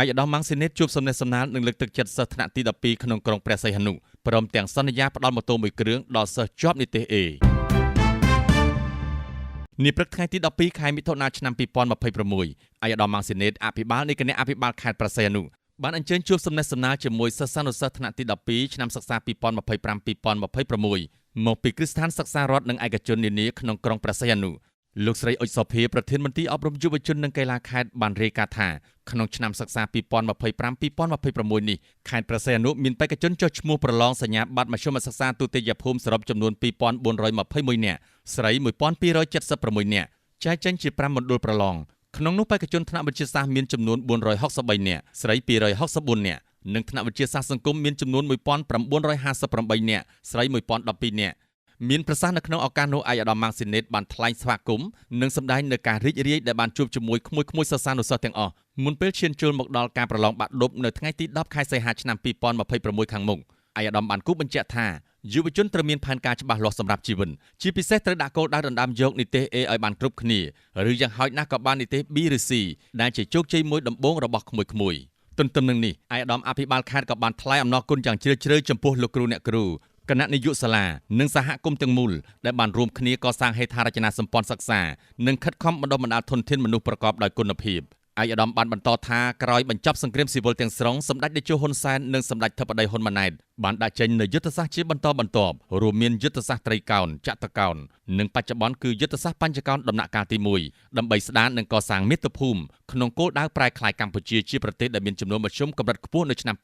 ឯកឧត្តមម៉ាំងស៊ីណេតជួបសំណេះសំណាលនិងលើកទឹកចិត្តសិស្សថ្នាក់ទី12ក្នុងក្រុងព្រះសីហនុព្រមទាំងសន្យាផ្ដល់ម៉ូតូមួយគ្រឿងដល់សិស្សជាប់និទ្ទេស A នាព្រឹកថ្ងៃទី12ខែមិថុនាឆ្នាំ2026ឯកឧត្តមម៉ាំងស៊ីណេតអភិបាលនៃគណៈអភិបាលខេត្តព្រះសីហនុបានអញ្ជើញជួបសំណេះសំណាលជាមួយសិស្សានុសិស្សថ្នាក់ទី12ឆ្នាំសិក្សា2025-2026មកពីគ្រឹះស្ថានសិក្សារដ្ឋនិងឯកជននានាក្នុងក្រុងព្រះសីហនុលោកស្រីអុចសុភាប្រធានមន្ទីរអប់រំយុវជននិងកីឡាខេត្តបានរាយការណ៍ថាក្នុងឆ្នាំសិក្សា2025-2026នេះខេត្តព្រះសីហនុមានបេក្ខជនចុះឈ្មោះប្រឡងសញ្ញាបត្រមធ្យមសិក្សាទុតិយភូមិសរុបចំនួន2421នាក់ស្រី1276នាក់ចែកចេញជា5មណ្ឌលប្រឡងក្នុងនោះបេក្ខជនថ្នាក់វិទ្យាសាស្ត្រមានចំនួន463នាក់ស្រី264នាក់និងថ្នាក់វិទ្យាសាស្ត្រសង្គមមានចំនួន1958នាក់ស្រី1012នាក់មានប្រសាសន៍នៅក្នុងឱកាសនោះឯកឧត្តមម៉ាំងស៊ីណេតបានថ្លែងស្វាគមន៍និងសម្ដែងនៅការរីករាយដែលបានជួបជាមួយក្មួយៗសិស្សានុសិស្សទាំងអស់មុនពេលឈានចូលមកដល់ការប្រឡងបាក់ឌុបនៅថ្ងៃទី10ខែសីហាឆ្នាំ2026ខាងមុខឯកឧត្តមបានគូសបញ្ជាក់ថាយុវជនត្រូវមានផែនការច្បាស់លាស់សម្រាប់ជីវិតជាពិសេសត្រូវដាក់គោលដៅដណ្ដើមយកនិទ្ទេស A ឲ្យបានគ្រប់គ្នាឬយ៉ាងហោចណាស់ក៏បាននិទ្ទេស B ឬ C ដែលជាជោគជ័យមួយដំបូងរបស់ក្មួយៗទន្ទឹមនឹងនេះឯកឧត្តមអភិបាលខេត្តក៏បានថ្លែងអំណរគុណយ៉ាងជ្រាលជ្រៅចំពោះលោកគ្រូអ្នកគ្រូគណៈនាយកសាលានិងសហគមន៍ទាំងមូលដែលបានរួមគ្នាកសាងហេដ្ឋារចនាសម្ព័ន្ធសិក្សានិងខិតខំបណ្ដុះបណ្ដាលធនធានមនុស្សប្រកបដោយគុណភាពឯកឧត្តមបានបន្តថាក្រោយបញ្ចប់សង្គ្រាមស៊ីវិលទាំងស្រុងសម្ដេចតេជោហ៊ុនសែននិងសម្ដេចធិបតីហ៊ុនម៉ាណែតបានដាក់ចេញនូវយុទ្ធសាស្ត្រជាបន្តបន្ទាប់រួមមានយុទ្ធសាស្ត្រត្រីកោណចតុកោណនិងបច្ចុប្បន្នគឺយុទ្ធសាស្ត្របញ្ចកោណដំណាក់កាលទី1ដើម្បីស្ដារនិងកសាងមាតុភូមិក្នុងគោលដៅប្រែក្លាយកម្ពុជាជាប្រទេសដែលមានចំនួនមធ្យមកម្រិតខ្ពស់នៅឆ្នាំ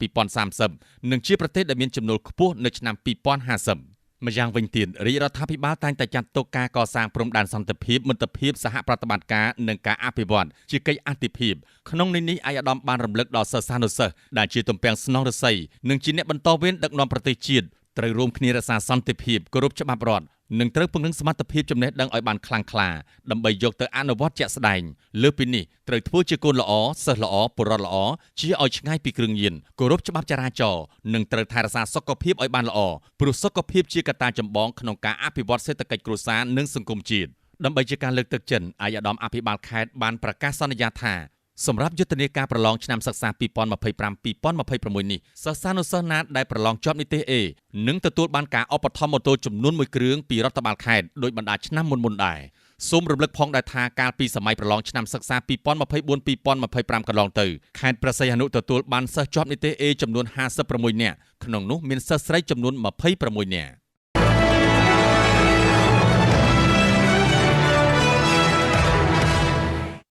2030និងជាប្រទេសដែលមានចំណូលខ្ពស់នៅឆ្នាំ2050ម្យ៉ាងវិញទៀតរាជរដ្ឋាភិបាលតែងតែចាត់ទុកការកសាងព្រំដែនសន្តិភាពមិត្តភាពសហប្រតិបត្តិការនិងការអភិវឌ្ឍជាកិច្ចអាទិភាពក្នុងន័យនេះឯកឧត្តមបានរំលឹកដល់សិស្សានុសិស្សដែលជាទំពាំងស្នងឫស្សីនិងជាអ្នកបន្តវេនដឹកនាំប្រទេសជាតិត្រូវរួមគ្នារក្សាសន្តិភាពគោរពច្បាប់រដ្ឋនិងត្រូវពង្រឹងសមត្ថភាពចំណេះដឹងឲ្យបានខ្លាំងក្លាដើម្បីយកទៅអនុវត្តជាក់ស្ដែងលើសពីនេះត្រូវធ្វើជាកូនល្អសិស្សល្អពលរដ្ឋល្អជាឲ្យឆ្ងាយពីគ្រឿងញៀនគោរពច្បាប់ចរាចរណ៍និងត្រូវថែរក្សាសុខភាពឲ្យបានល្អព្រោះសុខភាពជាកត្តាចម្បងក្នុងការអភិវឌ្ឍសេដ្ឋកិច្ចគ្រួសារនិងសង្គមជាតិដើម្បីជាការលើកទឹកចិត្តឯកឧត្តមអភិបាលខេត្តបានប្រកាសសន្យាថាសម្រាប់យុទ្ធនាការប្រឡងឆ្នាំសិក្សា2025-2026នេះសិស្សានុសិស្សណាដែលប្រឡងជាប់និទ្ទេស A នឹងទទួលបានការឧបត្ថម្ភម៉ូតូចំនួន1គ្រឿងពីរដ្ឋបាលខេត្តដោយបណ្ដាឆ្នាំមុនៗដែរសូមរំលឹកផងដែរថាកាលពីសម័យប្រឡងឆ្នាំសិក្សា2024-2025កន្លងទៅខេត្តព្រះសីហនុទទួលបានសិស្សជាប់និទ្ទេស A ចំនួន56នាក់ក្នុងនោះមានសិស្សស្រីចំនួន26នាក់។